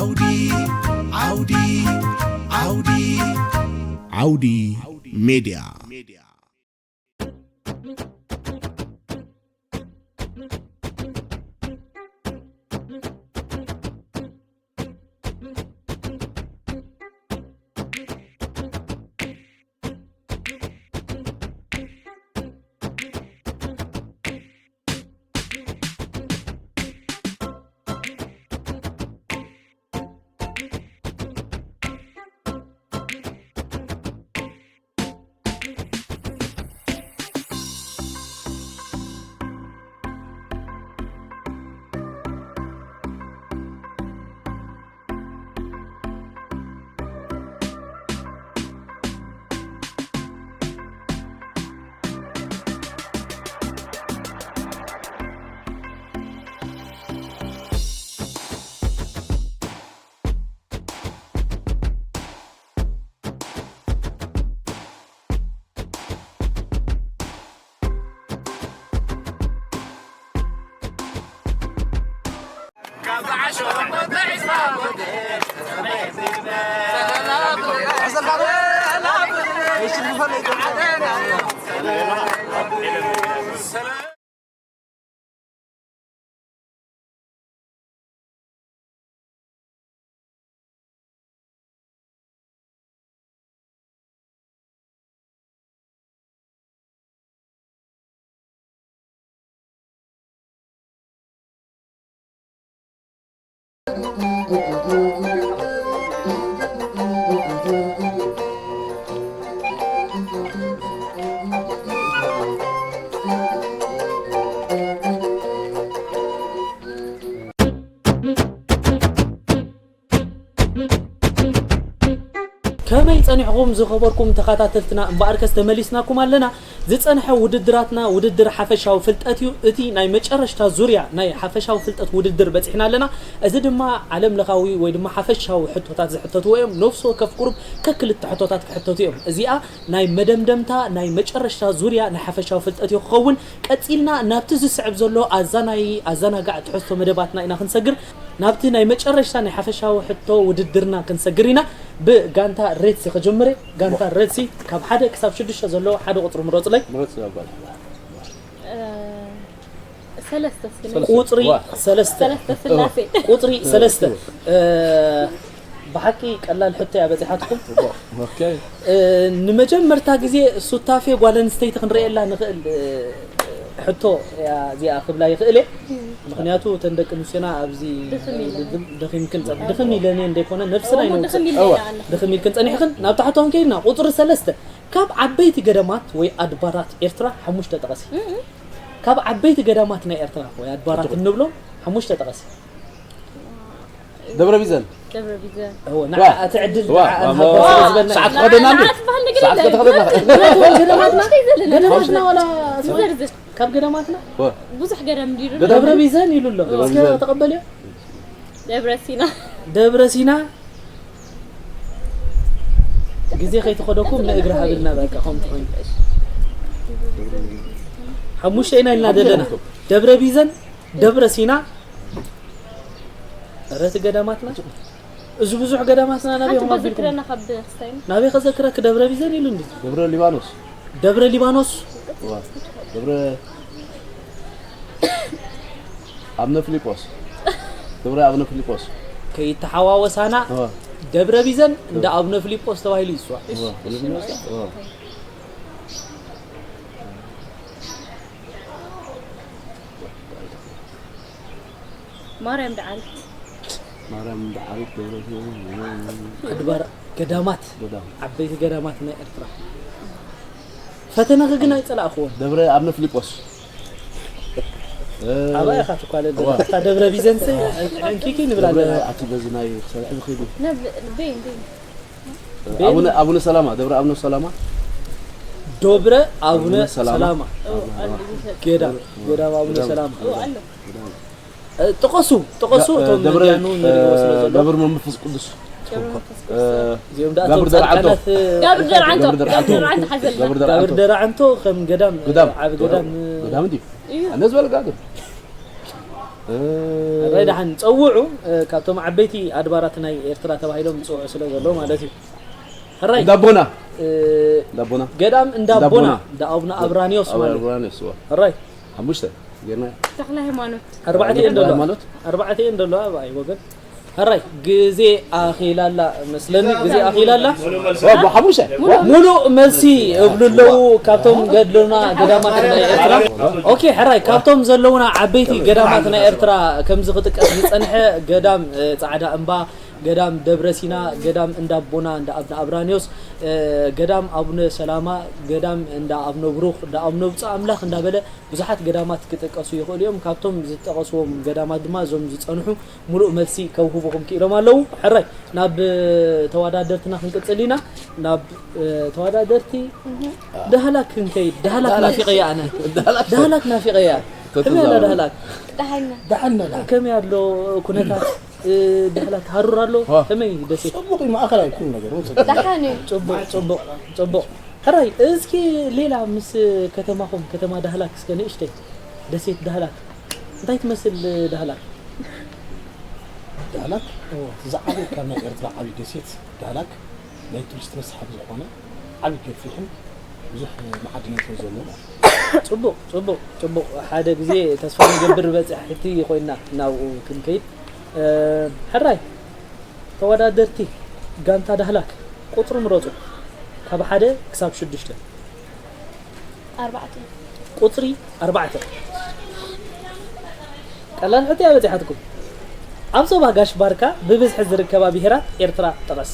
ዓውዲ ዓውዲ ዓውዲ ዓውዲ ሜድያ። ከመይ ጸኒሕኹም ዝኸበርኩም ተኸታተልትና? እምበኣርከስ ተመሊስናኩም ኣለና። ዝጸንሐ ውድድራትና ውድድር ሓፈሻዊ ፍልጠት እዩ። እቲ ናይ መጨረሽታ ዙርያ ናይ ሓፈሻዊ ፍልጠት ውድድር በጺሕና ኣለና። እዚ ድማ ዓለም ለኻዊ ወይ ድማ ሓፈሻዊ ሕቶታት ዝሕተትዎ እዮም። ነፍሲ ወከፍ ቁሩብ ከክልተ ሕቶታት ክሕተቱ እዮም። እዚኣ ናይ መደምደምታ ናይ መጨረሽታ ዙርያ ናይ ሓፈሻዊ ፍልጠት እዩ ክኸውን። ቀጺልና ናብቲ ዝስዕብ ዘሎ ኣዛናይ ኣዘናጋዕ ትሕዝቶ መደባትና ኢና ክንሰግር። ናብቲ ናይ መጨረሽታ ናይ ሓፈሻዊ ሕቶ ውድድርና ክንሰግር ኢና። ብጋንታ ሬድሲ ክጅምር እየ። ጋንታ ሬድሲ ካብ ሓደ ክሳብ ሽዱሽተ ዘሎ ሓደ ቁጽሪ ምረጹለይ። ምረጽ ዘባል። እ፣ ሰለስተ እስኪ። ሰለስተ። ቁጽሪ ዋ። ሰለስተ። ሰለስተ ስላሴ። ቁጽሪ እ፣ ሰለስተ። እ። እ፣ ብሓቂ ቀላል ሕቶ እያ በጺሓትኩም። ዋ፣ ኦኬ። እ፣ ንመጀመርታ ግዜ ሱታፌ ጓል ኣንስተይቲ ክንርእየላ ንኽእል፣ እ፣ ሕቶ እያ እዚኣ ክብላ ይኽእል እየ። ምኽንያቱ እተን ደቂ ኣንስትዮና ኣብዚ ድኽም ኢለን። ውድድር ደኺምክን ጸ-፣ ድኽም ኢለን እየን ዘይኮነ ነፍስና እሞ ኣይነውጽእ። ድኽም ኢለን እዋ። ኣለና። ድኽም ኢልክን ጸኒሕክን ናብታ ሕቶ ክንከይድና። ቁጽሪ ሰለስተ፣ ካብ ዓበይቲ ገዳማት ወይ ኣድባራት ኤርትራ ሓሙሽተ ጠቐሲ። እም። ካብ ዓበይቲ ገዳማት ናይ ኤርትራ ወይ ኣድባራት እንብሎም ሓሙሽተ ጠቐሲ። ደብረ ቢዘን። ደብረ ቢዘን። እወ፣ ዋ። ንዓ እቲ ዕድል ዋ፣ ንዓ ዋ፣ ንሃባ ዋ፣ ስለ ዝበልና ሰዓት እዩ። ተኸደና እንዴ? ንዓ ትበሃል ነገር ሰዓት የለን። ከተኸደና። ገዳማትና? ገዳማትና ዋላ ንዘርዝር። ካብ ገዳማትና? ዋ። ብዙሕ ገዳም እንዲሩ። ገዳም ደብረ ቢዘን ኢሉ ኣሎ። ደብረ እስኪ ቢዘን። ተቐበልዮ። ደብረ ሲና። ደብረ ሲና። ግዜ ከይተኸደኩም ንእግሪ ሃብልና በቃ፣ ከምቲ ኮይኑ። ሓሙሽተ ኢና ኢልና ዘለና። ደብረ ቢዘን፣ ደብረ ሲና። ኧረ እቲ ገዳማትና። እዚ ብዙሕ ገዳማትና ናበይ ሓንቲ ኹም ኣቢልኩም? ከዘክረና ካብ ክስታይና። ናበይ ከዘክረክ ደብረ ቢዘን ኢሉ እንዲ? ደብረ ሊባኖስ። ደብረ ሊባኖስ። ዋ፣ ደብረ ኣብነ ፊሊጶስ። ደብረ ኣብነ ፊሊጶስ። ከይተሓዋወሳና ዋ። ደብረ ቢዘን እንደ ኣብነ ፊሊጶስ ተባሂሉ ይጽዋዕ። ዋ፣ ዋ። ማርያም ደዓሪት። ማርያም ደዓሪት ደብረ ሲና። ኣድባር ገዳማት፣ ገዳም። ዓበይቲ ገዳማት ናይ ኤርትራ። ፈተነኺ ግን ኣይጸላእኽዎን። ደብረ ኣብነ ፊሊጶስ። እ፣ ኣባይ ኢኻ ትኳለል እዋ። ዘለኻ። እታ ደብረ ቢዘንስ ዕንኪኪ ንብላ ደብረ ኣለና። ኣቲ በዚ ናይ ክሰርሕ ዝኽእል እዩ። ናብ ቤን፣ ቤን። ቤን? ኣቡነ፣ ኣቡነ ሰላማ፣ ደብረ ኣቡነ ሰላማ። ደብረ ኣቡነ ኣቡነ ሰላማ። ሰላማ። ኦ፣ ኣሉ ይሰጥ። ገዳም፣ ገዳም ኣቡነ ገዳም። ሰላማ። ኦ፣ ኣሎ። እ፣ ጥቐሱ፣ ጥቐ-፣ እቶም ደብረ፣ መድያኑ ንሪእዎ ስለ እ፣ ዘሎ። ጋብር መንፈስ ቅዱስ። ገብረ መንፈስ እ፣ ቅዱስ። እዚኦም ደኣ ጋብር እቶም ደርዓንቶ። ጻድቃናት፣ እ፣ ጋብር ደርዓንቶ። ጋብር ደርዓንቶ። ጋብር ደርዓንቶ ሓዘልና። ጋብር ደርዓንቶ። ጋብር ደርዓንቶ ከም ገዳም፣ ገዳም። ዓቢ ገዳም፣ እ፣ ገዳም እንዲ። እዩ። ኣነ ዝበለ ጋብር። ሕራይ ደሓን ጸውዑ። እ፣ ካብቶም ዓበይቲ ኣድባራት ናይ ኤርትራ ተባሂሎም ዝጽውዑ ስለ ዘለዉ ማለት እዩ። ሕራይ እንዳቦና። እ፣ እንዳቦና። ገዳም እንዳቦና እንዳቦና። እንዳኣቡነ ኣብራኒዮስ ማለት እዩ። ኣቡራኒዮስ፣ እዋ። ሕራይ ሓሙሽተ ጌርና። ተክለ ሃይማኖት። ኣርባዕተ እየን ዘለዋ። ሃይማኖት። ኣርባዕተ እየን ዘለዋ፣ ብኣይ ወገን። ሕራይ ግዜ ኣኺላላ መስለኒ፣ ግዜ ኣኺላላ። ዋ፣ ሓሙሽተ። ሙሉእ መልሲ እብሉ ኣለዉ ካብቶም ገድልና ገዳማት ናይ ኤርትራ። ኦኬ፣ ሕራይ ካብቶም ዘለዉና ዓበይቲ ገዳማት ናይ ኤርትራ ከምዚ ክጥቀስ ዝጸንሐ ገዳም፣ እ፣ ጻዕዳ እምባ፣ ገዳም ደብረ ሲና፣ ገዳም እንዳ ኣቦና እንዳ ኣብነ ኣብራኒዮስ፣ እ፣ ገዳም ኣቡነ ሰላማ፣ ገዳም እንዳ ኣብነ ብሩኽ፣ እንዳ ኣብነ ብፁዕ ኣምላኽ እንዳበለ ብዙሓት ገዳማት ክጥቀሱ ይኽእሉ እዮም። ካብቶም ዝጠቐስዎም ገዳማት ድማ እዞም ዝጸንሑ ሙሉእ መልሲ ከውህቡኹም ክኢሎም ኣለዉ። ሕራይ ናብ ተወዳደርትና ክንቅጽል ኢና። ናብ፣ እ፣ ተወዳደርቲ ዳህላክ ክንከይድ። ዳህላክ ናፊቐያ ኣነ። ዳህላክ ናፊቐያ። ከመይ ኣላ ዳህላክ? ደሓና። ደሓና። ከመይ ኣሎ ኩነታት? እ፣ ዳህላክ ሃሩር ኣሎ? ከመይ ደሴት? ጽቡቕ እዩ፣ ማእከላይ ኩሉ ነገር እውን ጽቡቕ። ደሓን እዩ። ጽቡቕ፣ ጽቡቕ፣ ጽቡቕ። ሕራይ እስኪ ሌላ ምስ ከተማኹም፣ ከተማ ዳህላክ እስከ ንእሽተይ፣ ደሴት ዳህላክ እንታይ ትመስል ዳህላክ? ዳህላክ እዎ። ዝዓበየ ካብ ናይ ኤርትራ ዓብዪ ደሴት ዳህላክ ናይ ቱሪስት መስሓብ ዝኾነ ዓብዪ ገፊሕን ብዙሕ መዓድናትን ዘለዎ ማለት እዩ። ጽቡቕ፣ ጽቡቕ፣ ጽቡቕ። ሓደ ግዜ ተስፋ ንገብር በጻሕቲ ኮይና ናብኡ ክንከይድ። እ፣ ሕራይ ተወዳደርቲ ጋንታ ዳህላክ ቁጽሪ ምረጹ ካብ ሓደ ክሳብ ሽዱሽተ። ኣርባዕተ። ቁጽሪ ኣርባዕተ። ቀላል ሕቶ እያ በጺሓትኩም። ኣብ ዞባ ጋሽ ባርካ ብብዝሒ ዝርከባ ብሄራት ኤርትራ ጥቐስ።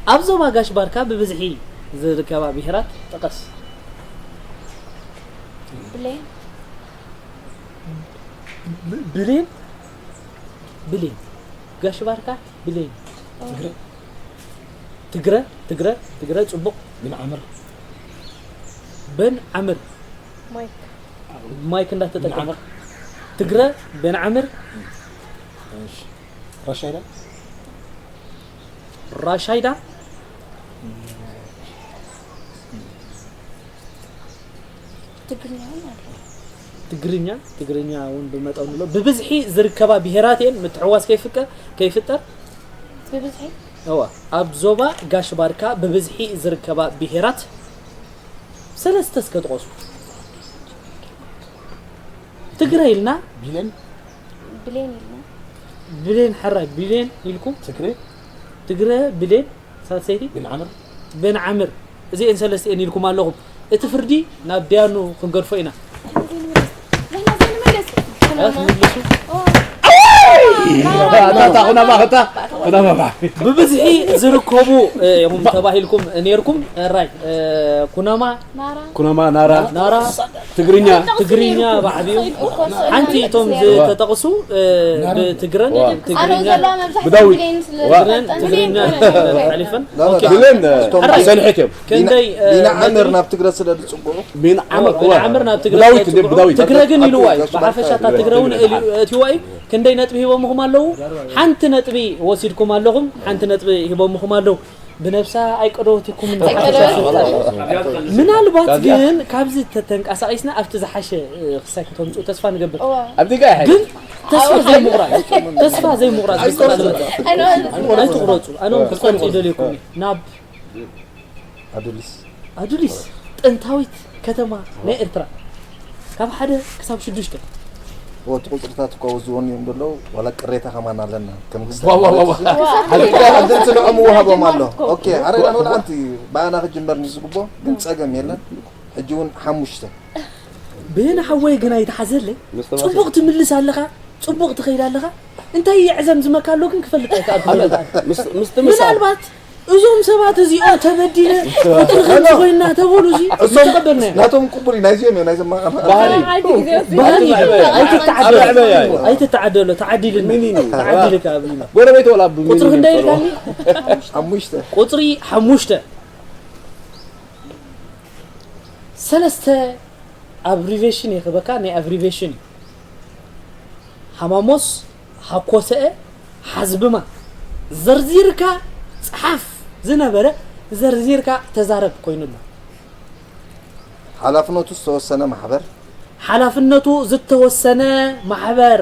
ኣብ ዞባ ጋሽ ባርካ ብብዝሒ ዝርከባ ብሄራት ጥቐስ። ብሌን። ብ-፣ ብሌን? ብሌን። ጋሽ ባርካ ብሌን። ትግረ። ትግረ፣ ትግረ፣ ትግረ፣ ጽቡቕ። ቤን ዓምር። ቤን ዓምር። ማይክ። ማይክ እንዳተጠቀምካ። ቤን ዓምር። ትግረ፣ ቤን ዓምር። እሺ። ራሻይዳ? ራሻይዳ? ትግርኛ እውን ኣሎ። ትግርኛ፣ ትግርኛ እውን ብመጠኑ ኣሎ። ብብዝሒ ዝርከባ ብሄራት እየን፣ ምትሕዋስ ከይፍቀ-፣ ከይፍጠር። ብብዝሒ? እዋ፣ ኣብ ዞባ ጋሽ ባርካ ብብዝሒ ዝርከባ ብሄራት ሰለስተ እስከ ጥቐሱ። ትግረ ኢልና። ቢሌን? ብሌን ኢልና። ብሌን፣ ሕራይ፣ ቢሌን ኢልኩም? ትግረ? ትግረ፣ ብሌን፣ ሳልሰይቲ? ቤን ዓምር? ቤን ዓምር። እዚኤን ሰለስቲኤን ኢልኩም ኣለኹም። እቲ ፍርዲ ናብ ዲያኑ ክንገድፎ ኢና። ንሕና ዘይንመልስ። እ፣ ትምልሱ? ኦ። ኣታ፣ ኣታ፣ ኩናማ፣ ኣታ፣ ኩናማ፣ ባ። ብብዝሒ ዝርከቡ፣ እ፣ ኢኹም ተባሂልኩም ነይርኩም። ሕራይ፣ እ፣ ኩናማ፣ ናራ። ኩናማ፣ ናራ። ናራ። ትግርኛ። ትግርኛ ብዓቢኡ። ሓንቲ እቶም ዝተጠቕሱ፣ እ፣ ብትግረን ዋ። ትግርኛ። ብዳዊት። ዋ። ትግረን ትግርኛ ሓሊፈን። ኦኬ። ብሌን፣ እ፣ ሕራይ። ሰንሒት እዮም። ክንደይ፣ እ፣ ቢን ዓምር ነጥቢ? ናብ ትግረ ስለ ዝጽውዑ። ቢን ዓምር፣ ቢን ዓምር ናብ ትግረ ብዳዊት ስለ እንደ ዝጽውዑ። ብዳዊት። ትግረ ግን ኢልዋ እዩ። ብሓፈሻ እታ ትግረ እውን እልዩ፣ እትይዋ እዩ። ክንደይ ነጥቢ ሂቦምኹም ኣለዉ? ሓንቲ ነጥቢ ወሲድኩም ኣለኹም። ሓንቲ ነጥቢ ሂቦምኹም ኣለዉ። ብነብሳ ኣይቀደወትኩምን። ኣይቀደወትኩምን። ምናልባት ካብዚኣ ግን ካብዚ ተተንቀሳቒስና ኣብቲ ዝሓሸ፣ እ፣ ክሳይ ከተምጽኡ ተስፋ ንገብር። እዋ። ኣብቲ ጋር ግን ተስፋ ዘይምቑራጽ፣ ተስፋ ዘይምቑራጽ። ኣይትቑረጹ። ኣይትቑረጹ። ኣነ እውን ክቆርጽ ይደልየኩም እዩ። ናብ ኣዱሊስ። ኣዱሊስ፣ ጥንታዊት ከተማ ናይ ኤርትራ። ካብ ሓደ ክሳብ ሽዱሽተ። ወቲ ቁጽርታት እኮ ወዝወን እዮም ዘለዉ፣ ዋላ ቅሬታ ከማን ኣለና። ከም ክስታይ ዋ፣ ዋ፣ ዋ፣ ዋ። ማለት እዚ። ሓቂቃ ዕድል ስለ ምወሃቦም ኣሎ። ኦኬ፣ ኣረ፣ ኣነ ወላ ሓንቲ ብኣና ክጅመር ንዝግቦ፣ ግን ጸገም የለን። ሕጂ እውን ሓሙሽተ። ብን ሓወይ ግን ኣይተሓዘለይ። ምስ ተማሲ- ጽቡቕ ትምልስ ኣለኻ፣ ጽቡቕ ትኸይድ ኣለኻ። እንታይ የዕዘም ዝመካ ኣሎ ግን ክፈልጥ ኣይከኣልኩ። ኣነ ምስ፣ ምስ ትምሳ- ምናልባት እዞም ሰባት እዚኦም ተበዲለ ቁጥሪ ከምዚ ኮይና ተበሉ፣ እዚ እሶም ዝተቐበልናዮ። ናቶም ቅቡል እዩ፣ ናይዚኦም እዮም፣ ናይዞም መቐ-፣ ባህሪ። ዓዲ ግዜ ወስዱ። ባህሪ። ኣብ ኣይትተዓደሎ። ዕበያ እዩ። ኣይትተዓደሎ፣ ተዓዲልና። ሚኒኒ። ተዓዲልካ ኣብሊና። ጎረቤት ወላ ኣብ ቁጽሪ ሚኒኒ ክንደይ ይፈልዎ። ኢልካኒ? ሓሙሽተ። ቁጽሪ ሓሙሽተ። ሰለስተ ኣብሪቬሽን የኽበካ፣ ናይ ኣብሪቬሽን እዩ። ሃማሞስ፣ ሃኮሰኤ፣ ሓዝብማ። ዘርዚርካ ጽሓፍ ዝነበረ ዘርዚርካ ተዛረብ ኮይኑ ኣሎ። ሓላፍነቱ ዝተወሰነ ማሕበር። ሓላፍነቱ ዝተወሰነ ማሕበር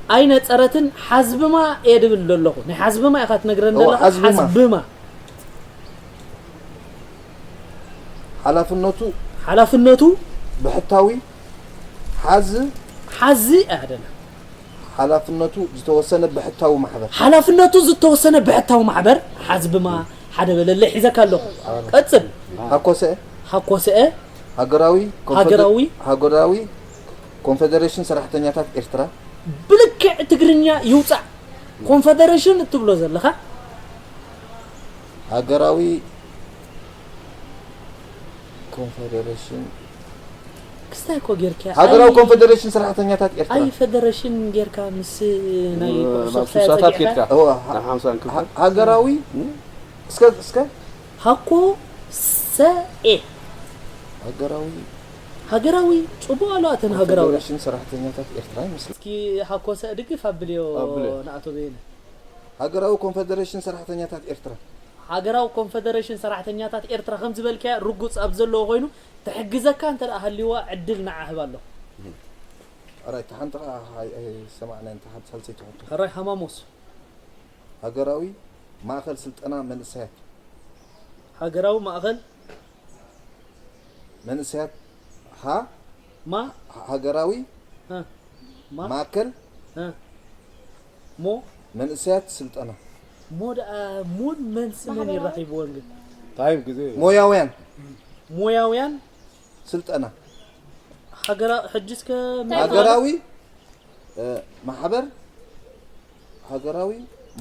ኣይነጸረትን። ሓዝብማ እየ ድብል ዘለኹ። ናይ ሓዝብማ ኢኻ ትነግረን እወ፣ ዘለኻ። ሓዝብማ። ሓዝብማ። ሓላፍነቱ ሓላፍነቱ ብሕታዊ ሓዝ ሓዚ ኣይደለ። ሓላፍነቱ ዝተወሰነ ብሕታዊ ማሕበር። ሓላፍነቱ ዝተወሰነ ብሕታዊ ማሕበር። ሓዝብማ ሓደ በለለይ ሒዘካ ኣለኹ። ቀጽል። ሃኮሰ ሃኮሰኤ ሃገራዊ ኮንፈደ- ሃገራዊ ሃገራዊ ኮንፌደሬሽን ሰራሕተኛታት ኤርትራ። ብልክዕ ትግርኛ ይውጻዕ። ኮንፈደሬሽን እትብሎ ዘለኻ ሃገራዊ ኮንፌደሬሽን ክስታይ እኮ ጌርካ ሃገራዊ ኣይ- ኮንፌደሬሽን ሰራሕተኛታት ኤርትራ። ኣይ ፈደረሽን ጌርካ ምስ ናይ ኩዕሶ ናብ ክሳይ ስሳታት ኣጸጊዕካ? ኬድካ እወ፣ ናብ ሓምሳን ክልተ ሃ- ሃገራዊ እስከ እስከ ሃኮሰኤ ሃገራዊ ሃገራዊ ጽቡቕ ኣሎ። ኣተን ሃገራዊ ኮንፌደሬሽን ሰራሕተኛታት ኤርትራ ይመስል። እስኪ ሃኮሰ ድግፍ ኣብልዮ ኣብልዮ። ንኣቶ በየነ። ሃገራዊ ኮንፌደሬሽን ሰራሕተኛታት ኤርትራ። ሃገራዊ ኮንፈደሬሽን ሰራሕተኛታት ኤርትራ ከም ዝበልካያ ርጉጽ ኣብ ዘለዎ ኮይኑ ትሕግዘካ እንተ ደኣ ሃልይዋ ዕድል ንዓ ህብ ኣለኹ። ኣራይ፣ እታ ሓንቲ ኸዓ ኣይ- ኣይሰማዕናን፣ እታ ሓንቲ ሳልሰይቲ ሕቶ። ሕራይ ሃማሞስ። ሃገራዊ ማእኸል ስልጠና መንእሰያት። ሃገራዊ ማእኸል መንእሰያት ሃ ማ ሃገራዊ እ፣ ማ ማእከል እ፣ ሞ መንእሰያት ስልጠና። ሞ ደኣ ሞን መንስ መን ይራኺብዎን ግን ታይም ግዜ ሞያውያን ሞያውያን ስልጠና። ሃገራ ሕጂ እስከ ሃገራዊ እ፣ ማሕበር ሃገራዊ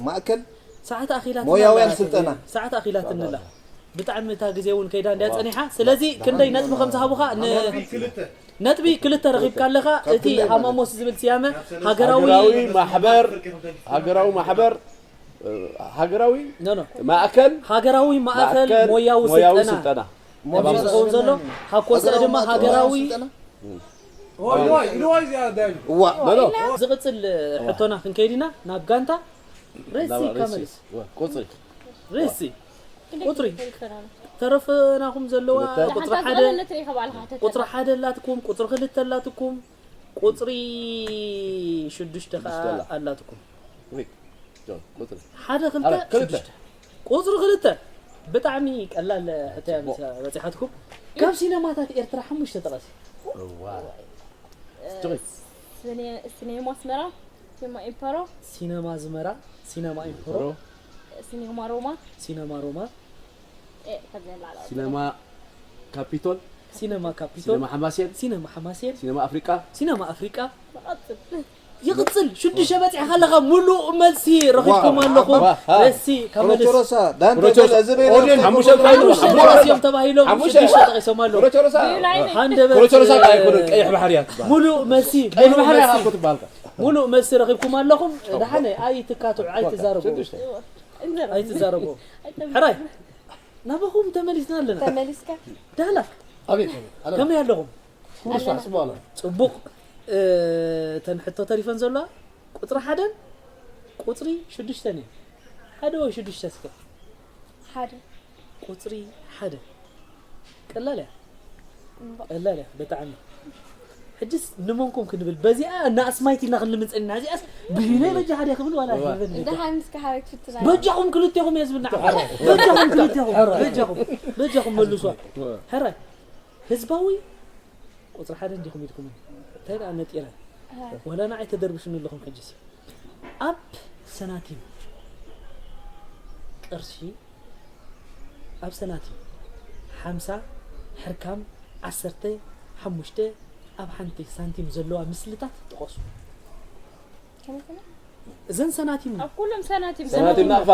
ማእከል ሰዓት ኣኺላት ሞያውያን ንላ። ስልጠና። ሰዓት ኣኺላት ንላ። ብጣዕሚ እታ ግዜ እውን ከይዳ እንድያ ጸኒሓ። ስለዚ ክንደይ ነጥቢ ከም ዝሃቡኻ ን- ነጥቢ ክልተ ረኺብካ ኣለኻ። እቲ ሃማሞስ ዝብል ስያመ ሃገራዊ ሃገራዊ ማሕበር ሃገራዊ ማሕበር እ፣ ሃገራዊ ኖ ኖ ማእከል ሃገራዊ ማእከል ማእከል ሞያዊ ሞያዊ ስልጠና ስልጠና ኣብዚ ዝኸውን ዘሎ ሃኮሰ ድማ ሃገራዊ ስልጠና። Oh, you know, you know, you know, እዋ በሎ ዝቕጽል ሕቶና ክንከይድ ኢና ናብ ጋንታ ሬሲ ናብ ሬሲ ከመልስ ወ- ቁጽሪ ሬሲ ቁጽሪ ተረፈናኹም ዘለዋ ክልተ። ቁጽሪ ሓንታ ሓደ ዝቐለለ ትርኢ ካብ ባዕልኻ ተተላ። ቁጽሪ ሓደ ኣላትኩም፣ ቁጽሪ ክልተ ኣላትኩም፣ ቁጽሪ ሽዱሽተ ከዓ ሽዱሽተ ኣላ። ኣላትኩም። ሪክ ጆን ቁጽሪ ሓደ ክልተ ኣረ፣ ክልተ። ሽዱሽተ። ቁጽሪ ክልተ ብጣዕሚ ቀላል ሕቶ እያ ጽቡቕ። በጺሓትኩም። ካብ ሲነማታት ኤርትራ ሓሙሽተ ጠቐሲ። እዋ ስኔ- ሲኔማ ኣስመራ፣ ሲኔማ ኢምፐሮ፣ ሲነማ ኣስመራ፣ ሲነማ ኢምፐሮ፣ ሲኔማ ሮማ፣ ሲነማ ሮማ፣ ኤ፣ ከዚ ንላዕሊ ሲነማ ካፒቶል ሲነማ ካፒቶል፣ ሲነማ ሓማሴን ሲነማ ሓማሴን፣ ሲነማ ኣፍሪቃ ሲነማ ኣፍሪቃ። ንቐጽል። ይቕጽል። ሽዱሽተ በጺሕካ ኣለኻ። ሙሉእ መልሲ ረኺብኩም ዋው፣ ኣለኹም። ሓባ- ሓባ- ሬሲ ካብ መልስ ፕሮቸሮሳ ዳንተ ፕሮቸሮሳ ገለ ዝበለ ኦዴን ሓሙሽተ ሓሙሽተ ሓሙሽተ ጠቐስዮም ተባሂሎም ሓሙሽተ ሽዱሽተ ጠቒሶም ኣለዉ። ፕሮቸሮሳ ብዩ ናይ ነይ። ሃንደበት ፕሮቸሮሳ ኣይኮነን ቀይሕ ባሕርያት ትበሃል ሙሉእ መልሲ ቀይሕ ሙሉእ ባሕርያ መልሲ እኮ ትበሃል ሙሉእ መልሲ ረኺብኩም ኣለኹም። ደሓነ ኣይትካትዑ፣ ኣይትዛረቡ፣ ሽዱሽተ ኣይትዛረቡ። ሕራይ ናባኹም ተመሊስና ኣለና። ተመሊስካ ዳህላክ ኣቤት ኣቤት። ኣለ ከመይ ኣለኹም? ኩሉ ስራሕ ጽቡቕ ኣሎ። ጽቡቕ። እ፣ እተን ሕቶ ተሪፈን ዘለዋ ቁጽሪ ሓደን ቁጽሪ ሽዱሽተን እየን። ሓደ ወይ ሽዱሽተ እስከ? ሓደ ቁጽሪ ሓደ ቀላል እያ። ቀላል እያ ብጣዕሚ። ሕጅስ ንመንኩም ክንብል በዚኣ እናኣስማይት ኢልና ክንልምን ጸኒና። እዚኣስ ብህይነይ በጃ ሓደ ክብል ዋላ እዋ። ይበል። እንደ ሓሚስ ከሓበይ ክትፍትና በጃኹም ክልቴኹም እየ ዝብል ንዓኹም። በጃኹም ክልቴኹም። በጃኹም። በጃኹም መልሷ። ሕራይ ህዝባዊ ቁጽሪ ሓደ እንዲኹም ኢልኩም። እንታይ ደኣ ነጢረ። ወላ ንዓይ ተደርብሹኒ ኣለኹም ሕጅስ። ኣብ ሰናቲም ቅርሺ ኣብ ሰናቲም ሓምሳ ሕርካም ዓሰርተ ሓሙሽተ ኣብ ሓንቲ ሳንቲም ዘለዋ ምስልታት ጥቐሱ። ከመይ ከመይ? እዘን ሰናቲም ኣብ ኩሎም ሰናቲም ሰናቲም ናቕፋ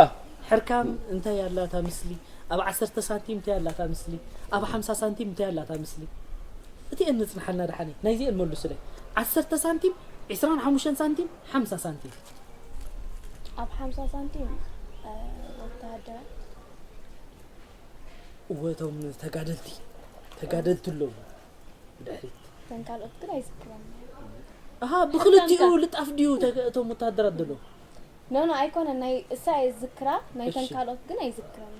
ሕርካም እንታይ ኣላታ ምስሊ? ኣብ ዓሰርተ ሳንቲም እንታይ ኣላታ ምስሊ? ኣብ ሓምሳ ሳንቲም እንታይ ኣላታ ምስሊ? እቲኤን ንጽንሓልና ደሓኒ። ናይዚኤን መልሱለይ። ዓሰርተ ሳንቲም፣ ዕስራን ሓሙሽተን ሳንቲም፣ ሓምሳ ሳንቲም። ኣብ ሓምሳ ሳንቲም እ፣ ወተሃደራት እወ እቶም ተጋደልቲ ተጋደልቲ ኣለዉ ብድሕሪት። እተን ካልኦት ግን ኣይዝክሮም። ኣሃ ብክልቲኡ ልጣፍ ድዩ ተ- እቶም ወተሃደራት ዘለዉ? ኖ ኖ ኣይኮነን ናይ እሳ እየ ዝዝክራ ናይተን እሺ። ካልኦት ግን ኣይዝክረን።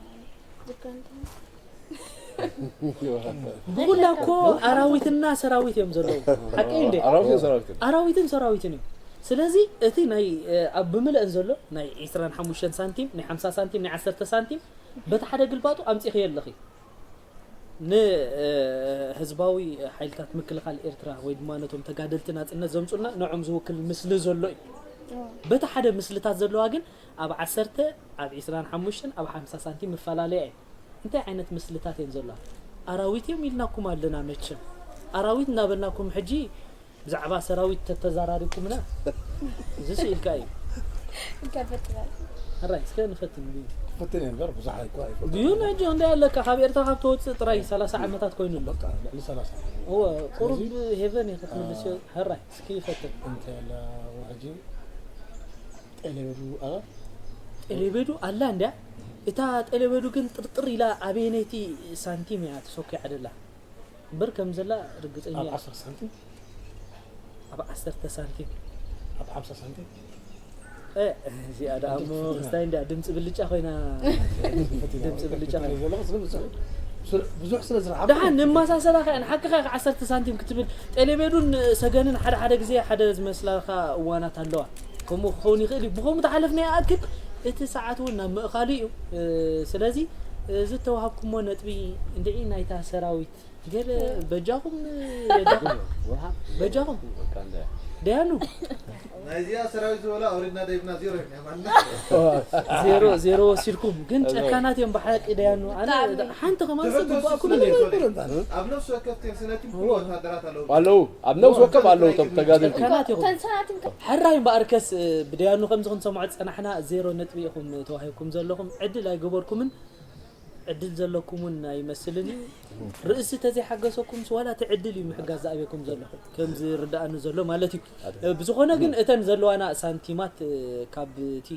ዝክረን እንተኾነ ብኹላ እኮ ኣራዊትና ሰራዊት እዮም ዘለዉ። ሓቀይ እንዴ? ኣራዊትን ሰራዊትን። ኣራዊትን ሰራዊትን እዮም። ስለዚ እቲ ናይ ኣብ ብምልእን ዘሎ ናይ ዕስራን ሓሙሽተን ሳንቲም፣ ናይ ሓምሳ ሳንቲም፣ ናይ ዓሰርተ ሳንቲም በቲ ሓደ ግልባጡ ኣምፂኺ ኣለኺ። ንህዝባዊ ሓይልታት ምክልኻል ኤርትራ ወይ ድማ ነቶም ተጋደልቲ ናፅነት ዘምፁልና ንዖም ዝውክል ምስሊ ዘሎ እዩ። በቲ ሓደ ምስልታት ዘለዋ ግን ኣብ ዓሰርተ፣ ኣብ ዕስራን ሓሙሽተን፣ ኣብ ሓምሳ ሳንቲም ምፈላለያ እዩ። እንታይ ዓይነት ምስልታት እየን ዘለዋ? ኣራዊት እዮም ኢልናኩም ኣለና። መቸም ኣራዊት እናበልናኩም ሕጂ ብዛዕባ ሰራዊት ተተዛራሪብኩምና እዚ ስኢልካ እዩ። ከፈትናል ሕራይ እስከ ንፈትን እዩ። ፈትን እየ እምበር ብዙሕ ኣይኮ ኣይፈልጥ ድዩ ነጆ እንታይ ኣለካ? ካብ ኤርትራ ካብ ተወፅእ ጥራይ ሰላሳ ዓመታት ኮይኑ ኣሎ። በቃ ልዕሊ ሰላሳ እወ ቁሩብ ሄቨን እዩ ክትምልስ ሕራይ እስኪ ይፈትን። እንተ ያለ ሕጂ ጤሌበዱ ኣላ ጤሌበዱ ኣላ እንድያ። እታ ጤሌበዱ ግን ጥርጥር ኢላ ኣበየነይቲ ሳንቲም እያ ተሰኪዓ ደላ እምበር ከም ዘላ ርግፀኛ ኣብ እየ። ዓሰርተ ሳንቲም ኣብ ዓሰርተ ሳንቲም ኣብ ሓምሳ ሳንቲም እ፣ እዚኣ ደኣ እሞ እንታይ እንድያ ድምፂ ብልጫ ኮይና ድምፂ ብልጫ ኮይና ዘለኹ ስለ ብዙሕ- ስለ- ብዙሕ ስለ ዝረሓብ ደሓን ንመሳሰላ ከ ንሓቅኻ ከ ዓሰርተ ሳንቲም ክትብል ጤሌቤዱን ሰገንን ሓደ ሓደ ግዜ ሓደ ዝመስላካ እዋናት ኣለዋ። ከምኡ ክኸውን ይኽእል እዩ። ብኸምኡ ተሓለፍና ይኣክል እቲ ሰዓት እውን ናብ ምእኻሉ እዩ። እ፣ ስለዚ እዚ እተዋሃብኩሞ ነጥቢ እንድዒ ናይታ ሰራዊት ገለ በጃኹም በጃኹም በጃኹም ደያኑ ናይዚኣ ሰራዊት ዝበላ ኣውሪድና ደይብና ዜሮ ኢና ማለት ዜሮ ዜሮ ወሲድኩም ግን ጨካናት እዮም ብሓቂ ደያኑ ኣነ ሓንቲ ከማን ሰብ ግባእኩም ኣብ ነፍሲ ወከፍ ቴንስነቲም ኩሉ ወታደራት ኣለዉ ኣለዉ ኣብ ነብሲ ወከፍ ኣለዉ እቶም ተጋደልቲ ጨካናት ኢኹም ተንሰናቲም ከ ሕራይ እምበኣርከስ ብደያኑ ከምዚ ክንሰምዖ ዝፀናሕና ዜሮ ነጥቢ ኢኹም ተዋሂብኩም ዘለኹም ዕድል ኣይገበርኩምን ዕድል ዘለኩም እውን ኣይመስልን እዩ። ርእሲ ተዘይሓገሰኩምስ ዋላ እቲ ዕድል እዩ ምሕጋዝ ዝኣብየኩም ዘሎ ከም ዝርድኣኒ ዘሎ ማለት እዩ። ብዝኾነ ግን እተን ዘለዋና ሳንቲማት ካብ እቲ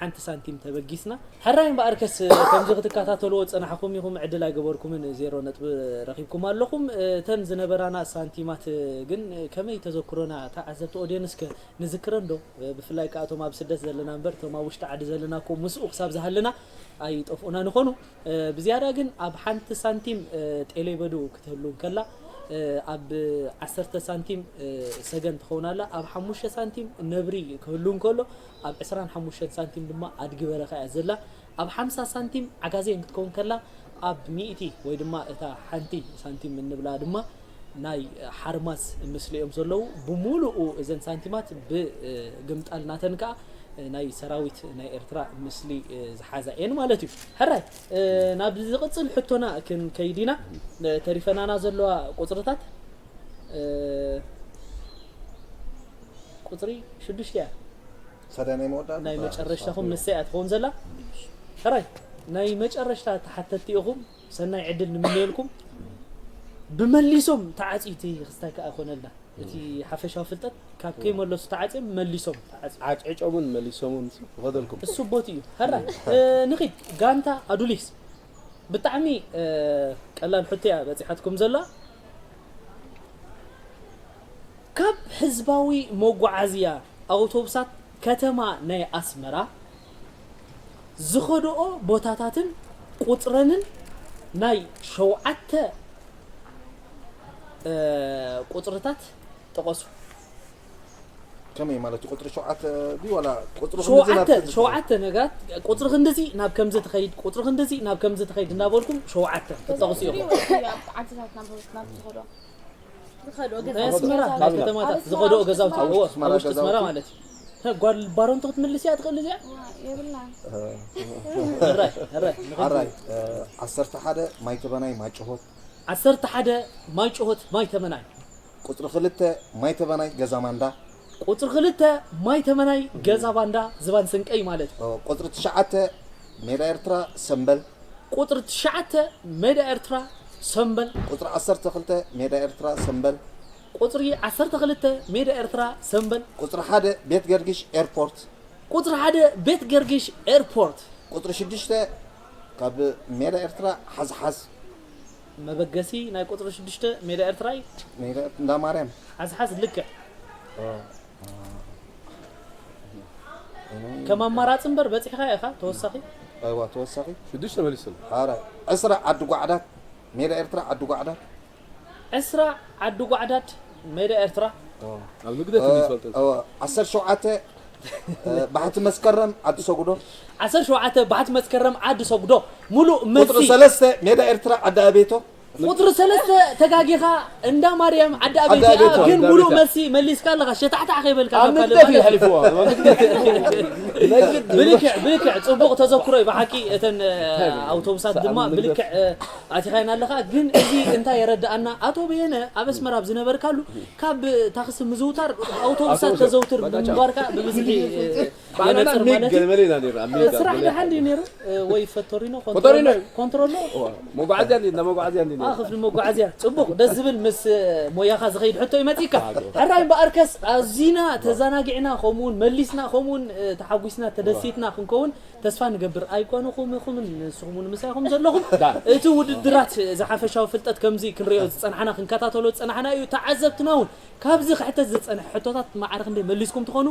ሓንቲ ሳንቲም ተበጊስና ሕራይ እምበኣርከስ ከምዚ ክትከታተልዎ ዝጸናሕኹም ኢኹም ዕድል ኣይገበርኩምን ዜሮ ነጥቢ ረኺብኩም ኣለኹም። እተን ዝነበራና ሳንቲማት ግን ከመይ ተዘክሮና ተዓዘብቲ ኦድየንስ ከ ንዝክረን ዶ? ብፍላይ ከኣ እቶም ኣብ ስደት ዘለና እምበር እቶም ኣብ ውሽጢ ዓዲ ዘለና እኮ ምስኡ ክሳብ ዝሃለና ኣይጠፍኡና ንኾኑ። ብዝያዳ ግን ኣብ ሓንቲ ሳንቲም ጤሌበዱ ክትህሉ እንከላ ኣብ ዓሰርተ ሳንቲም ሰገን ትኸውን ኣላ። ኣብ ሓሙሽተ ሳንቲም ነብሪ ክህሉ እንከሎ ኣብ ዕስራን ሓሙሽተን ሳንቲም ድማ ኣድጊ በረኻ እያ ዘላ። ኣብ ሓምሳ ሳንቲም ዓጋዜን ክትከውን ከላ ኣብ ሚእቲ ወይ ድማ እታ ሓንቲ ሳንቲም እንብላ ድማ ናይ ሓርማዝ ምስሊኦም ዘለዉ ብምሉኡ እዘን ሳንቲማት ብግምጣል ናተን ከዓ ናይ ሰራዊት ናይ ኤርትራ ምስሊ ዝሓዛ እየን ማለት እዩ። ሕራይ ናብ ዝቕፅል ሕቶና ክንከይድ ኢና። ተሪፈናና ዘለዋ ቁፅርታት ቁፅሪ ሽዱሽተ እያ። ሳዳ ናይ መወዳእታ ናይ መጨረሽታኹም ንሳ እያ ትኸውን ዘላ። ሕራይ ናይ መጨረሽታ ተሓተትቲ ኢኹም። ሰናይ ዕድል ንምነየልኩም። ብመሊሶም ተዓፅዩ እቲ ክስታይ ከዓ ኮነልና እቲ ሓፈሻዊ ፍልጠት ካብ ከይመለሱ ተዓፅዮም መሊሶም ተዓፅዩ ዓጭዕጮምን መሊሶምን ይኸደልኩም እሱ ቦት እዩ። ሕራይ ንኺድ ጋንታ ኣዱሊስ ብጣዕሚ ቀላል ሕቶ እያ በፂሓትኩም ዘላ። ካብ ህዝባዊ መጓዓዝያ ኣውቶቡሳት ከተማ ናይ ኣስመራ ዝኸድኦ ቦታታትን ቁፅረንን ናይ ሸውዓተ ቁፅርታት ጥቐሱ። ከመይ ማለት እዩ? ቁፅሪ ሸውዓተ ድዩ ዋላ ቁፅሪ ሸውዓተ ሸውዓተ ነገራት ቁፅሪ ክንድዚ ናብ ከምዚ ትኸይድ ቁፅሪ ክንድዚ ናብ ከምዚ ትኸይድ እናበልኩም ሸውዓተ ክትጠቕሱ ኢኹም። ዓድታት ናብ ናብ ዝኸዶ ናይ ኣስመራ ናይ ከተማታት ዝኸድኦ ገዛውቲ ኣለዎ። ኣብ ውሽጢ ኣስመራ ማለት እዩ። ጓል ባሮንቶ ክትምልስ እያ ትኽእል እዚኣ የብላን ሕራይ ሕራይ ኣራይ ዓሰርተ ሓደ ማይ ተበናይ ማጭሆት ዓሰርተ ሓደ ማይ ጭሆት ማይ ተመናይ ቁፅሪ ክልተ ማይ ተበናይ ገዛ ማንዳ ቁፅሪ ክልተ ማይ ተመናይ ገዛ ባንዳ ዝባን ስንቀይ ማለት እዩ። ቁፅሪ ትሽዓተ ሜዳ ኤርትራ ሰምበል ቁፅሪ ትሽዓተ ሜዳ ኤርትራ ሰምበል ቁፅሪ ዓሰርተ ክልተ ሜዳ ኤርትራ ሰምበል ቁፅሪ ዓሰርተ ክልተ ሜዳ ኤርትራ ሰምበል ቁፅሪ ሓደ ቤት ገርግሽ ኤርፖርት ቁፅሪ ሓደ ቤት ገርግሽ ኤርፖርት ቁፅሪ ሽዱሽተ ካብ ሜዳ ኤርትራ ሓዝሓዝ መበገሲ ናይ ቁፅሪ ሽዱሽተ ሜዳ ኤርትራ እዩ። ሜዳ እንዳ ማርያም ሓዝሓዝ ልክዕ ከም ኣማራፂ እምበር በፂሕካ ኢኻ ተወሳኺ ኣይዋ ተወሳኺ ሽዱሽተ መሊስና ኣረ ዕስራ ዓዲ ጓዕዳት ሜዳ ኤርትራ ዓዲ ጓዕዳድ። ዕስራ ዓዲ ጓዕዳድ ሜዳ ኤርትራ። ኣብ ንግደት እዩ ዝፈልጥ። ዓሰርተ ሸውዓተ ባሕቲ መስከረም ዓዲ ሰጉዶ። ዓሰርተ ሸውዓተ ባሕቲ መስከረም ዓዲ ሰጉዶ። ሙሉእ መልሲ። ቁፅሪ ሰለስተ ሜዳ ኤርትራ ዓዲ ኣቤቶ። ቁፅሪ ሰለስተ ተጋጊኻ፣ እንዳ ማርያም ዓዲ ኣቤቶ። ኣቤቶ። ግን ሙሉእ መልሲ መሊስካ ኣለኻ። ሸታሕታሕ ከይበልካ ኣብ ካብካ ንግደት እዩ ለማለት። ሓሊፍዎ። ኣብ ንግደት። ብልክዕ ብልክዕ ፅቡቕ ተዘክሮ እዩ። ብሓቂ እተን ኣውቶቡሳት ድማ ብልክዕ ኣቲኻይና ኣለኻ። ግን እዚ እንታይ የረድኣና? ኣቶ በየነ ኣብ ኣስመራ ኣብ ዝነበርካሉ ካብ ታክሲ ምዝውታር ኣውቶቡሳት ተዘውትር ብምንባርካ ብብዝሒ ባዕልና የነፅር ሚግ ማለት ገለ እዩ። መለ ኢና ነይርና። ሚግ ስራሕ ገለ ደሓን ድዩ ነይሩ? ወይ ፈቶሪኖ ፈቶሪኖ እዩ። ኮንትሮሎ? መጓዓዝያ እንዲ እንዳ መጓዓዝያ እንዲ ነይሩ። ክፍሊ መጓዓዝያ። ፅቡቕ፣ ደስ ዝብል ምስ ሞያኻ ዝኸይድ ሕቶ ይመፅእካ። ሕራይ እምበኣርከስ ኣዚና ተዘናጊዕና፣ ከምኡውን መሊስና፣ ከምኡውን ተሓጒስና ተደሲትና ክንከውን ተስፋ ንገብር። ኣይኮንኹም ኢኹምን ንስኹም እውን ምሳይኹም ዘለኹም። እቲ ውድድራት ዝሓፈሻዊ ፍልጠት ከምዚ ክንሪኦ ዝፀናሕና፣ ክንከታተሎ ዝፀናሕና እዩ። ተዓዘብትና እውን ካብዚ ክሕተት ዝፀንሐ ሕቶታት ማዕረ ክንደይ መሊስኩም ትኾኑ፣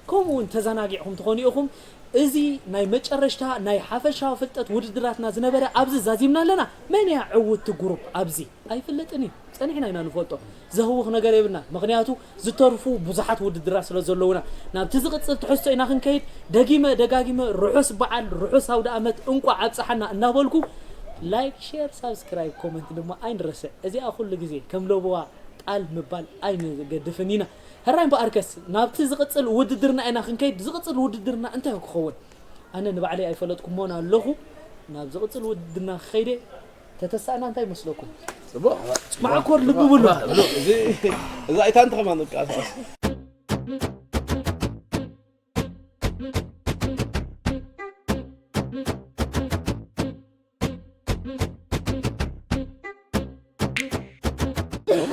ከምኡ እውን ተዘናጊዕኹም ትኾኑ ኢኹም። እዚ ናይ መጨረሽታ ናይ ሓፈሻዊ ፍልጠት ውድድራትና ዝነበረ ኣብዚ ዛዚምና ኣለና። መን እያ ዕውትቲ ጉሩፕ ኣብዚ? ኣይፍለጥን እዩ። ጸኒሕና ኢና ንፈልጦ። ዘህውኽ ነገር የብልና። ምኽንያቱ ዝተርፉ ብዙሓት ውድድራት ስለ ዘለውና። ናብቲ ዝቕጽል ትሕዝቶ ኢና ክንከይድ። ደጊመ ደጋጊመ ርሑስ በዓል፣ ርሑስ ኣውደ ኣመት፣ እንቋዕ ኣብጽሓና እናበልኩ ላይክ፣ ሼር፣ ሳብስክራይብ፣ ኮመንት ድማ ኣይንረስዕ። እዚኣ ኩሉ ግዜ ከም ለበዋ ጣል ምባል ኣይንገድፍን ኢና። ሕራይ እምበኣርከስ ናብቲ ዝቕጽል ውድድርና ኢና ክንከይድ። ዝቕጽል ውድድርና እንታይ ክኸውን? ኣነ ንባዕለይ ኣይፈለጥኩሞን ኣለኹ። ናብ ዝቕጽል ውድድርና ክኸይደ ተተሳእና እንታይ ይመስለኩም? ጽቡቕ። መዓኮር ልቢ ብሉ። እዚ እዛ ኣይታንቲ ከማን ንቃሳቀስ።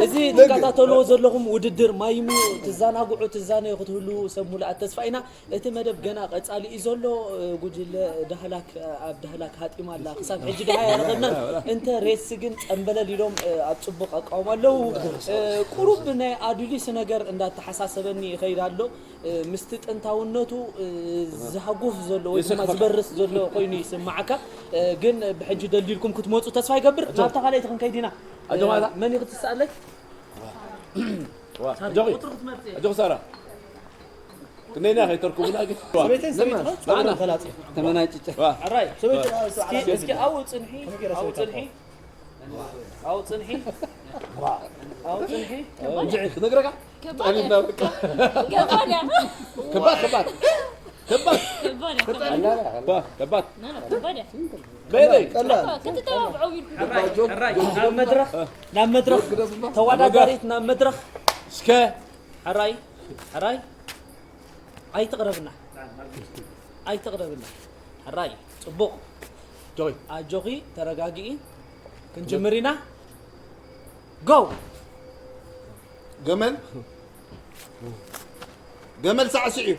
እዚ ትከታተልዎ ዘለኹም ውድድር ማይሙ ትዘናግዑ ትዛነዩ ክትህልዉ ሰብ ሙሉኣት ተስፋ ኢና። እቲ መደብ ገና ቀጻሊ እዩ ዘሎ። ጉጅለ ዳህላክ ኣብ ዳህላክ ሃጢማ ኣላ። ክሳብ ሕጂ ደሃ ኣይረኸብናን። እንተ ሬስ ግን ጸምበለል ኢሎም ኣብ ጽቡቕ ኣቃውማ ኣለዉ። ቁሩብ ናይ ኣዱሊስ ነገር እንዳተሓሳሰበኒ ይኸይድ ኣሎ። ምስቲ ጥንታውነቱ ዝሃጉፍ ዘሎ ወይ ድማ ዝበርስ ዘሎ ኮይኑ ይስማዓካ። ግን ብሕጂ ደልዲልኩም ክትመጹ ተስፋ ይገብር። ናብታ ካልኣይቲ ክንከይድ ኢና። ኣጆኻ። መን እዩ ክትስኣለይ? ዋ፣ ኣጆኺ። ኣጆኺ ሳራ። ክንደይና ከይተርኩቡና ግን። ተመናጭጨ። ዋ። ኣራይ። እስኪ፣ እስኪ ኣብኡ ጽንሒ፣ ኣብኡ ጽንሒ። ኣብኡ ጽንሒ። ኣብኡ ጽንሒ። እንጂ ክነግረካ? ከባድ ጠሊብና በቃ። ከባድ ከባድ ከባድ። ከባድ። ከባድ። ና ና ከባድ እያ በይነይ። ክትተባብዖ ኢልኩም ኣራይ፣ ኣራይ፣ ናብ መድረኽ፣ ናብ መድረኽ፣ ተወዳዳሪት ናብ መድረኽ። እስከ ኣራይ፣ ኣራይ፣ ኣይትቕረብና፣ ኣይትቕረብና። ኣራይ፣ ጽቡቕ። ጆይ። ኣጆኺ፣ ተረጋግኢ። ክንጅምር ኢና። ጎው! ገመል ገመል ሳዕስዕ እዩ።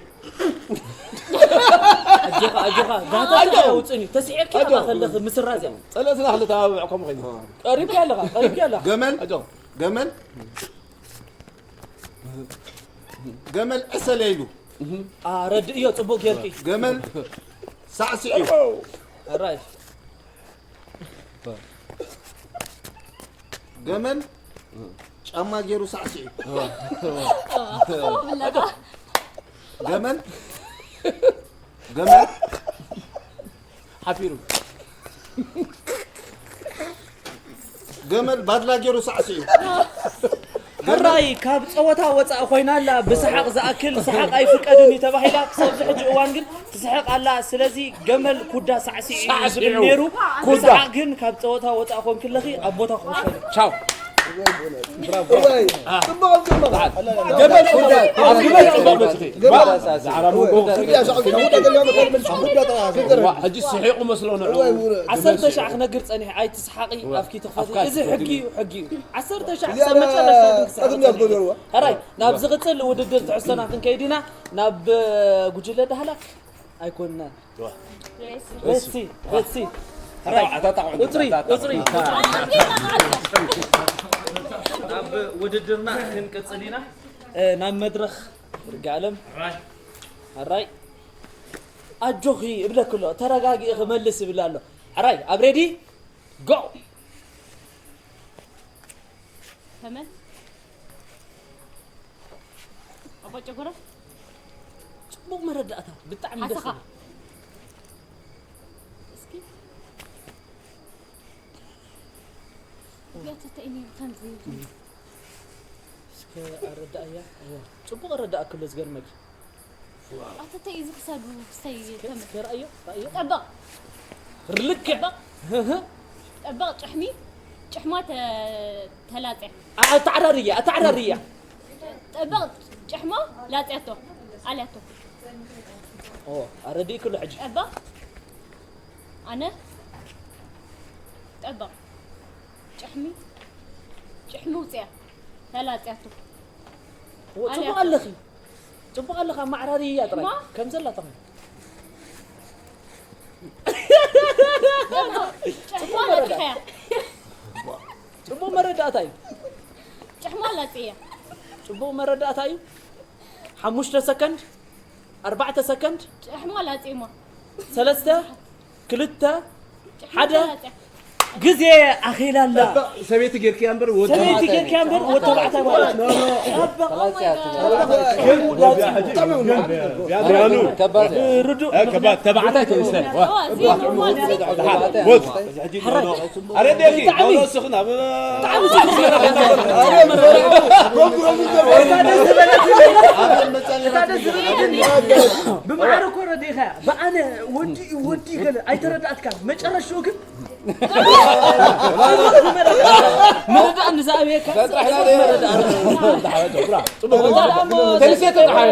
ኣጆኻ፣ ኣጆኻ፣ ጋህታ ኣውፅኒ። ተስዒርኪ ኢኻ ከለኺ ምስራዝ እያ። ጸለእትና ክልተ ኣባብዕ ከምኡ ኮይኑ። ቀሪብኪ ኣለኻ፣ ቀሪብኪ ኣለኻ። ገመል ኣጆ። ገመል ገመል ዕሰለ ኢሉ። ኣረድእዮ፣ ጽቡቕ ጌርኪ። ገመል ሳዕስዕ እዩ። ኣራይ። ገመል ጫማ ገይሩ ሳዕስዕ እዩ። ገመል ገመል ሓፊሩ። ገመል ባድላ ገይሩ ሳዕስዕ እዩ። ሕራይ ካብ ጸወታ ወጻእ ኮይና ኣላ። ብሰሓቕ ዝኣክል ሰሓቕ ኣይፍቀድን እዩ ተባሂላ። ክሳብ እዚ ሕጂ እዋን ግን ትስሕቕ ኣላ። ስለዚ ገመል ኩዳ ሳዕስዒ እዩ ዝብል ሳዕስዒ። ነይሩ። ኩዳ። ብሰሓቕ ግን ካብ ጸወታ ወጻእ ኮንኪ ኣለኺ ኣብ ቦታ ክወሰድ። ቻው። እዋይ ጽቡቕ ኣውፅእማ። ገመል ኩዳ። ኣብ ግመል ጽቡቕ መጽኺ። ገመል። ዛዕራ መንጎ። እያ ሻዕብ ሻዕብ ገመል ኩዳ ጥራሕ ገመል። ሕጂ ስሒቑ መስሎ ንዑ። እዋይ ውረ። ዓሰርተ ሻዕ ክነግር ጸኒሐ ኣይትስሓቒ። ኣብኪ ትኸዲ። ኣፍካ እዚ ሕጊ እዩ፣ ሕጊ እዩ። ዓሰርተ ሻዕ እዚኣ ክሳብ መጨረሻ ግን ክስሓቕ ቀድም ጸኒሑ። ያስጎደልዋ። ሕራይ ናብ ዝቕጽል ውድድር ትሕዝቶና ክንከይድ ኢና። ናብ ጉጅለ ዳህላክ ኣይኮንናን። ሬሲ ሬሲ ሕራይ ቁጽሪ ቁጽሪ ናብ ውድድርና ክንቅጽል ኢና። ናብ መድረኽ ርጋለም። ሕራይ ኣጆኺ እብለኪ ኣሎ። ተረጋጊ ክመልስ እብል ኣሎ። ሕራይ ኣብ ሬዲ ጎ። ተመን ኣባ ጨጎራ ጽቡቕ መረዳእታ፣ ብጣዕሚ ደስ ሓሳኻ። ይብል። እስኪ እዚኣ ተተኢኒ ከምዚ እስከ ኣረዳእያ። እዋ፣ ጽቡቕ ኣረዳእክሎ፣ ዝገርመኪ። ኣተተ እዩ ዝክሰዱ ክሰይ እስከ፣ ተመ- እስከ ራእዮ፣ ራእዮ። ጠበቕ። ርልክ። ጠበቕ። ህህ። ጠበቕ ጭሕሚ፣ ጭሕማ ተ-፣ ተላጽያ። ኣተዓራርያ፣ ኣተዓራርያ። ጠበቕ ጭሕማ ላጽያቶ፣ ኣልያቶ። ኦ፣ ኣረዲእክሎ ሕጂ። ጠበቕ። ኣነ። ጠበቕ። ጭሕሚ፣ ጭሕሚ ውጽያ። ተላጽያቶ። ኦ፣ ጽቡቕ ኣልያቶ። ኣለኺ። ጽቡቕ ኣለኻ፣ ማዕራሪ እያ ጥራይ። እማ? ከም ዘላ ተኾይኑ። ጭሕማ ላጺኻያ። ጽቡቕ መረዳእታ እዩ። ጭሕማ ላጺያ። ጽቡቕ መረዳእታ እዩ። ሓሙሽተ ሰከንድ፣ ኣርባዕተ ሰከንድ፣ ጭሕማ ላጺማ። ሰለስተ፣ ክልተ፣ ሓደ። ግዜ ኣኺላ ኣላ። ሰበይቲ ጌርክያ እምበር ወዲ ሰበይቲ ጌርክያ እምበር ወዲ ተባዕታይ ማለት ነው። ደያኑ። ርዱእ። ከባድ ተባዕታይ ተወስደ። ዋ፣ እዚ ኖርማል፣ እዚ ወድ። ኣረ ደቂ፣ ብጣዕሚ። ኖኖ ስኽና። ብማዕረ እኮ ረዲእኻ። ብኣነ ወዲ፣ ወዲ ገለ ኣይተረዳእትካን። መጨረሽኡ ግን ምርዳእ ንዝኣብየካ። ተልሴ ተጣሓሪ።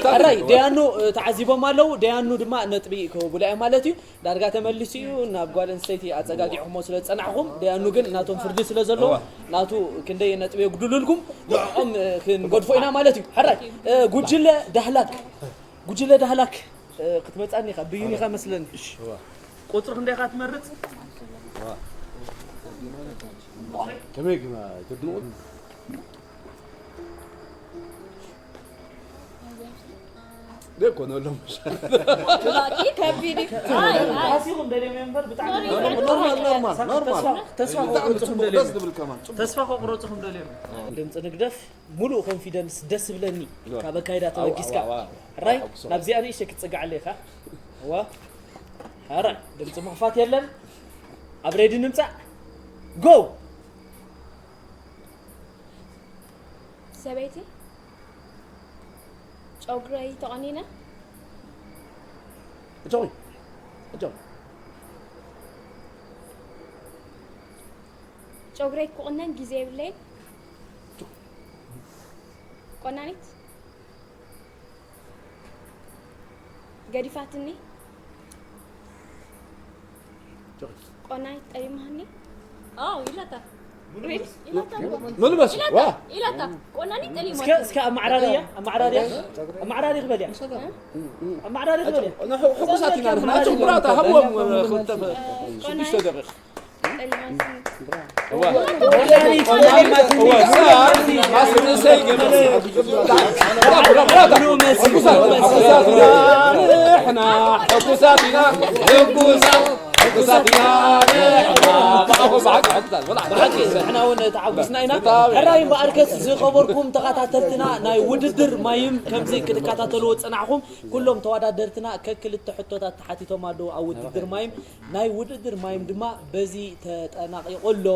ሕራይ፣ ደያኑ ተዓዚቦም ኣለዉ። ደያኑ ድማ ነጥቢ ክህቡላ እዮም ማለት እዩ። ዳርጋ ተመሊሱ እዩ። ናብ ጓል ኣንስተይቲ ኣጸጋጊዕኹሞ ስለ ዝጸናሕኹም፣ ደያኑ ግን ናቶም ፍርዲ ስለ ዘለዎ፣ እዋ። ናቱ ክንደይ ነጥቢ የጉድሉልኩም፣ ንዕኦም ክንገድፎ ኢና ማለት እዩ። ሕራይ፣ ጉጅለ ዳህላክ፣ ጉጅለ ዳህላክ፣ እ፣ ክትመጻኒ ኢኻ፣ ብይን ኢኻ መስለኒ። እሺ። እዋ። ቁጽሪ ክንደይ ኢኻ ትመርጽ? እዋ። ከመይ ግና ኣይተድንቑን? ደኮ ነው ሎም። ባቂ ከቢድ እዩ። ኣይ፣ ኣይ። ኣሲኹም ደልዮም እዮም እምበር ብጣዕሚ ኖርማል፣ ኖርማል፣ ኖርማል። ተስፋ፣ ተስፋ ብጣዕሚ ከቑርጽኹም ጽቡቕ፣ ደልዮም ደስ እዮም። ዝብል ከማን፣ ጽቡቕ። ተስፋ ከቑርጽኹም ደልዮም እዮም። ድምጺ ንግደፍ። ሙሉእ ኮንፊደንስ ደስ ዝብለኒ ሎ። ካብ ኣካይዳ ኣው፣ ተበጊስካ። ኣው፣ ኣው፣ ኣው። ሕራይ፣ ኣው፣ ኣው። ናብዚኣ ንእሽተይ ክትጽጋዓለይ ኢኻ። እዋ። ሕራይ፣ ድምጺ ምኽፋት የለን። ኣብ ሬዲ ንምጻእ። ጎ! ሰበይቲ፣ ጨጉረይ ተቖኒነ። እቶይ፣ እቶይ። ጨጉረይ ክቑነን ግዜ የብለይን። ቆናኒት ገዲፋትኒ። ቆናኒት ጠሊማኒ። ኣዎ፣ ኢላታ። ሪል? ኢላታ እኮ። ሙሉ በስ፣ ኢላታ፣ ዋ። ኢላታ። ቆናኒት ጠሊማኒ። እስከ፣ እስከ ኣመዓራርያ፣ ኣመዓራርያ። ኣመዓራሪ ክበልያ። ኣመዓራሪ ክበልያ። ንሑ-፣ ሕጉሳት ኢና ንሕና። ኣመዓራሪ ኣቶም ብራታ፣ ሃብዎም፣ ኣመዓራሪ ክልተ፣ ሽዱሽተ ደቂቕ። ብሓቂ ንሕና እውን ተሓጒስና ኢና። ሕራይ እምበኣርከስ ዝኸበርኩም ተኸታተልትና ናይ ውድድር ማይም ከምዚ ክትከታተልዎ ዝጸናሕኩም ኩሎም ተወዳደርትና ከክልተ ሕቶታት ተሓቲቶም ኣለዉ ኣብ ውድድር ማይም። ናይ ውድድር ማይም ድማ በዚ ተጠናቒቑ ኣሎ።